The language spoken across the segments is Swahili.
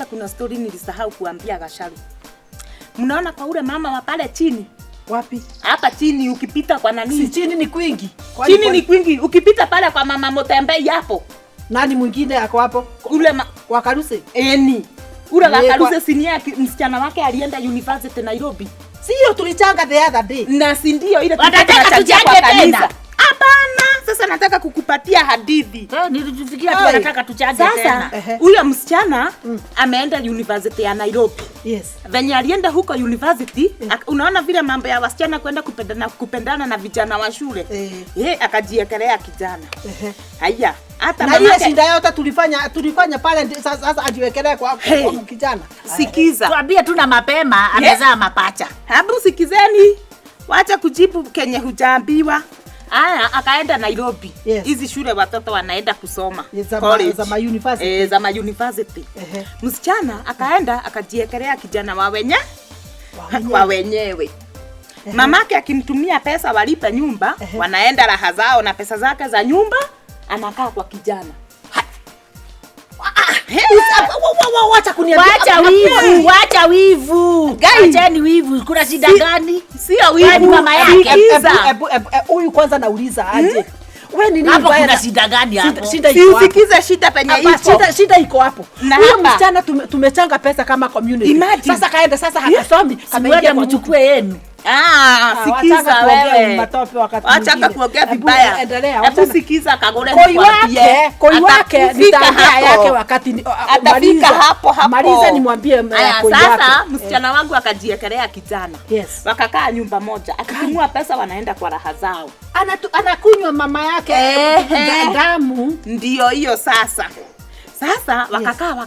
Hata kuna story nilisahau kuambia Gasharu. Mnaona kwa ule mama wa pale chini? Wapi? Hapa chini ukipita kwa nani? Si chini ni kwingi. Chini ni kwingi. Ukipita pale kwa mama Motembei hapo. Nani mwingine ako hapo? Ule wa Karuse. Eni. Ule wa Karuse sinia msichana wake alienda university Nairobi. Sio tulichanga the other day. Na si ndio ile watataka tuchange tena. Hapana, sasa nataka kukupatia hadithi. Nilifikiria tu nataka tuchange tena. Sasa huyo msichana ameenda university ya Nairobi. Yes. Venye alienda huko university, unaona vile mambo ya wasichana kwenda kupendana na vijana wa shule. Akajiekelea kijana. Haya, hata na ile shida yote tulifanya pale, sasa ajiwekelee kwa kijana. Sikiza. Tuambie tu na mapema amezaa mapacha. Hebu sikizeni. Wacha kujibu kenye hujaambiwa. Aya, akaenda Nairobi. Hizi shule watoto wanaenda kusoma. College. Za ma university. Za ma university. Msichana akaenda akajiekelea kijana wa wenyewe. Mamake akimtumia pesa walipe nyumba, wanaenda raha zao na pesa zake za nyumba, anakaa kwa kijana. Wacha kuniambia. Wacha wivu. Acheni wivu. Kuna shida gani? Sio wivu mama yake. Huyu kwanza nauliza aje. Wewe ni nini hapo? Kuna shida gani hapo? Shida iko hapo. Sikiza shida penye ipo. Shida iko hapo. Huyo msichana tumechanga pesa kama community. Sasa kaenda sasa hakasomi, kameingia mchukue yenu. Sikiza wewe. Acha kuongea vibaya. Hebu sikiza Kagore nikwambie. Koi wake nitaongea yake wakati atafika hapo hapo. Maliza nimwambie koi wake. Sasa msichana wangu akajiekelea kijana. Yes. Wakakaa nyumba moja. Akitumua pesa wanaenda kwa raha zao. Anakunywa mama yake damu. Ndio hiyo sasa. Sasa wakakaa.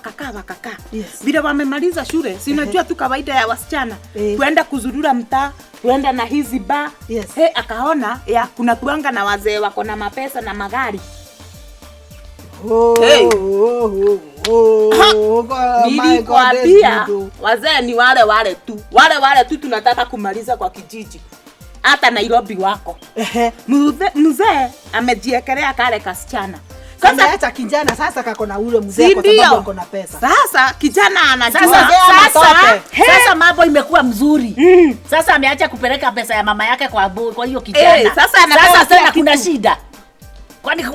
Bila wamemaliza shule, si unajua tu kawaida ya wasichana. Kuenda kuzurura mtaa, kuenda na hizi bar. Yes. Akaona ya kuna kuanga na wazee wako na mapesa na magari. Nilikwambia wazee ni wale wale tu. Wale wale tu tunataka kumaliza kwa kijiji. Hata Nairobi wako. Mzee amejiekelea kale kasichana. Sasa acha kijana sasa kako na ule mzee kwa sababu ako na pesa. Sasa kijana anajua. Sasa mambo imekuwa mzuri. Sasa ameacha kupeleka pesa ya mama yake kwa hiyo kijana. Sasa tena kuna shida.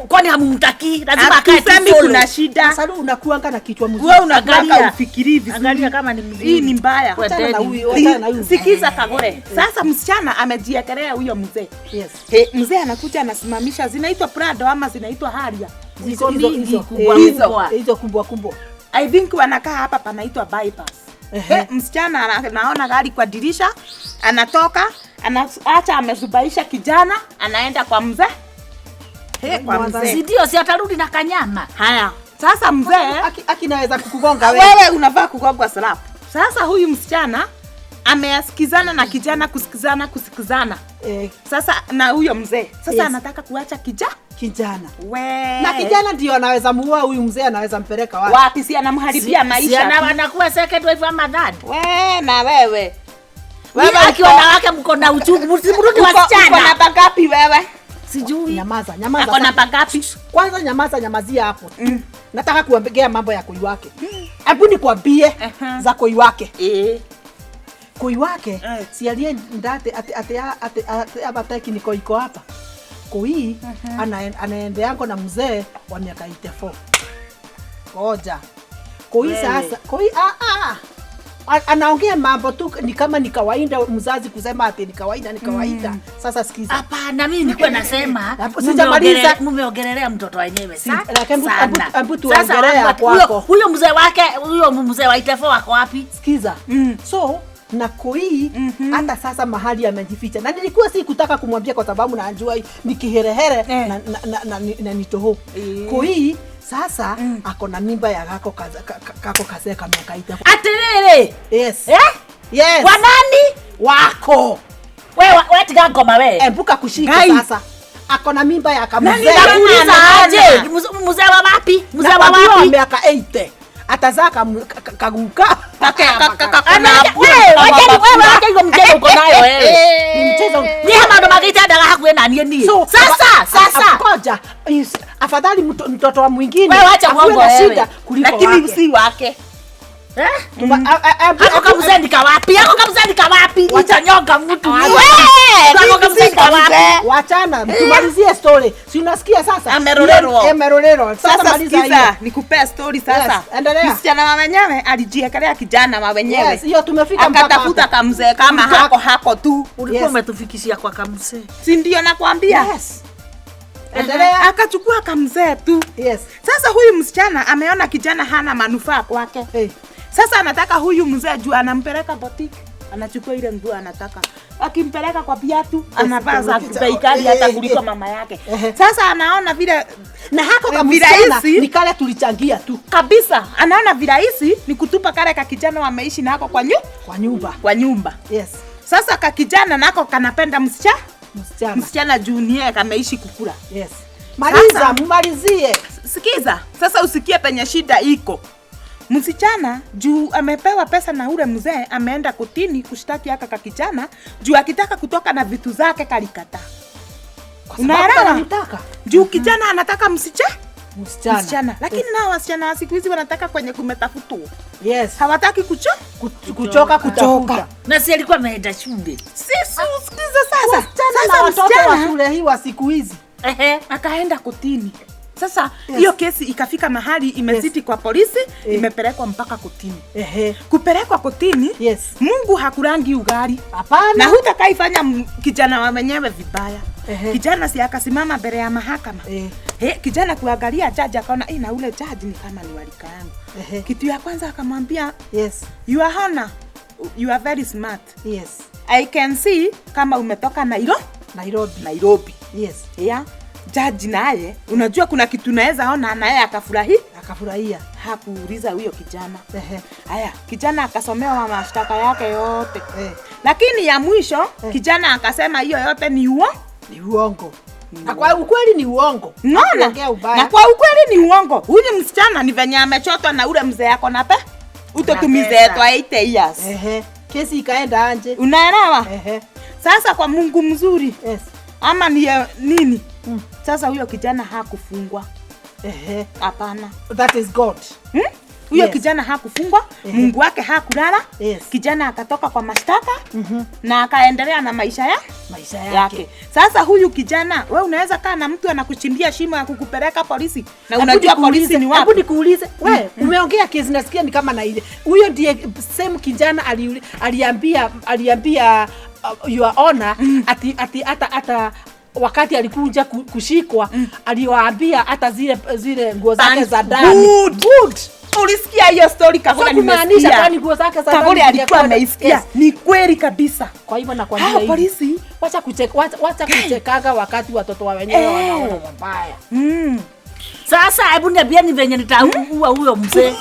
Kwani hamumtaki? Lazima akae tu solo. Kuna shida. Sasa unakuanga na kichwa mzuri. Wewe unakuanga ufikiri vizuri. Angalia kama ni mzuri. Hii ni mbaya. Achana na huyu, achana na huyu. Sikiza Kagore. Sasa msichana amejiekelea huyo mzee. Yes. Mzee anakuja anasimamisha, zinaitwa Prado ama zinaitwa Harrier. Hizo kubwa kubwa. I think wanakaa hapa panaitwa bypass. Msichana anaona gari kwa dirisha, anatoka, anaacha amezubaisha kijana, anaenda kwa mzee. Kwa mzee. Ndio si atarudi na kanyama. Haya. Sasa mzee akinaweza kukugonga wewe. Wewe unafaa kugongwa slap. Sasa huyu msichana ameasikizana na kijana kusikizana. Sasa na huyo mzee. Sasa anataka kuacha kijana. We. Na kijana ndio anaweza muua huyu mzee, anaweza mpeleka wapi? Wapi si anamharibia maisha. Si anakuwa second wife ama third. We na wewe. Wewe akiwa na wake mko na uchungu, msimrudi wasichana. Uko na bangapi wewe? Sijui. Nyamaza. Ako na bangapi? Kwanza nyamazia hapo. Nataka kuambia mambo ya koi wake. Hebu nikwambie za koi wake. Koi wake si alienda ate ate niko iko hapa. Koi anaende yango na mzee wa miaka 84. Ngoja. Koi sasa, koi anaongea mambo tu ni kama ni kawaida mzazi kusema ati ni kawaida ni kawaida. Sasa sikiza. Hapana, mimi nilikuwa nasema sijamaliza. Mumeongelelea mtoto wenyewe sana. Hebu tuongelea kwako. Huyo mzee wake, huyo mzee wa 84 wako wapi? Sikiza. So na koi hata sasa mahali amejificha. Na nilikuwa si kutaka kumwambia kwa sababu najua ni kiherehere na nitoho. Koi sasa ako na mimba ya kako kazee kama miaka 8. Atiriri. Yes. Eh? Yes. Wa nani? Wako. Wewe tiga ngoma wewe. Ebuka kushika sasa. Ako na mimba ya kamzee. Nakuuliza aje? Mzee wa wapi? Mzee wa wapi? Miaka 8. Atazaa kaguka. Wewe hiyo mchezo uko nayo wewe. Ni mchezo. Ni hama ndo magita daga hakuwe na nie. Sasa ngoja. Afadhali mtoto wa mwingine. Wewe acha uongo wewe. Kuliko lakini si wake. Eh? Hako kamzee ni kawapi? Hako kamzee ni kawapi? Utanyonga mtu. Hako kamzee ni kawapi? Wachana, tumalizie story. Si unasikia sasa? Amerorerwa. Amerorerwa. Sasa maliza hiyo. Nikupea story sasa. Yes, endelea. Msichana wa wenyewe alijiekelea kijana wa wenyewe. Yes, hiyo tumefika mpaka. Akatafuta kamzee kama hako tu. Ulikuwa umetufikishia kwa kamzee. Si ndio nakwambia? Yes. Endelea. Akachukua kamzee tu. Yes. Sasa huyu msichana ameona kijana hana manufaa kwake. Hey. Sasa anataka huyu mzee juu anampeleka boutique, anachukua ile nguo anataka. Akimpeleka kwa viatu, anavaa za bei kali hata kuliko mama yake. Sasa anaona vile na hako kama msichana ni kale tulichangia tu. Kabisa, anaona virahisi ni kutupa kale ka kijana wameishi nako kwa nyumba. Kwa nyumba. Yes. Sasa ka kijana nako kanapenda msichana. Msichana juu ni yeye kameishi kukula. Yes. Maliza, malizie. Sikiza, sasa usikie penye shida iko. Msichana juu amepewa pesa na ule mzee ameenda kotini kushtaki haka ka kijana juu akitaka kutoka na vitu zake kalikata. Unaelewa? Juu kijana anataka msichana. Lakini nao wasichana wa siku hizi wanataka kwenye kumetafutwa. Yes. Hawataki kuchoka kutafuta. Na si alikuwa ameenda shule. Sisi usikize sasa. Sasa watoto wa shule hii wa siku hizi. Akaenda kotini. Sasa hiyo kesi ikafika mahali imezidi kwa polisi, imepelekwa mpaka kotini. Kupelekwa kotini, Mungu hakurangi ugali. Hapana. Na hutakaifanya kijana wa wenyewe vibaya. Kijana si akasimama mbele ya mahakama. Kijana kuangalia jaji akaona na ule jaji ni kama ni walika yangu. Kitu ya kwanza akamwambia, yes, you are honor, you are very smart. Yes. I can see kama umetoka Nairobi. Yes. Yeah. Jaji naye, unajua kuna kitu naweza ona naye akafurahi. Akafurahia. Hakuuliza huyo kijana. Haya, kijana akasomewa mashtaka yake yote. Lakini ya mwisho, kijana akasema hiyo yote ni uongo. Ni uongo. Na kwa ukweli ni uongo. Unaona? Na kwa ukweli ni uongo. Huyu msichana ni venye amechotwa na ule mzee yako na pe. Utotumize twa 8 years. Kesi ikaenda anje. Unaelewa? Sasa kwa Mungu mzuri. Yes. Ama ni nini? Sasa huyo kijana hakufungwa. Hapana. That is God. Huyo kijana hakufungwa, Mungu wake hakulala. Kijana akatoka kwa mashtaka na akaendelea na maisha yake. Sasa huyu kijana, wewe unaweza kaa na mtu anakuchimbia shimo ya kukupeleka polisi na unajua polisi ni wapi? Hebu nikuulize, wewe umeongea kesi nasikia ni kama na ile. Huyo ndiye same kijana aliambia your honor ati ata wakati alikuja kushikwa aliwaambia hata zile nguo zake za ndani. Good. Ulisikia hiyo story Kagore? Nimesikia. Kwani nguo zake za ndani Kagore alikuwa ameisikia. Yes. Ni kweli kabisa. Kwa hivyo nakwambia hivi. Polisi wacha kuchekaga wakati watoto wa wenyewe wanaona mabaya. Sasa hebu niambieni venye nitaua huyo mzee.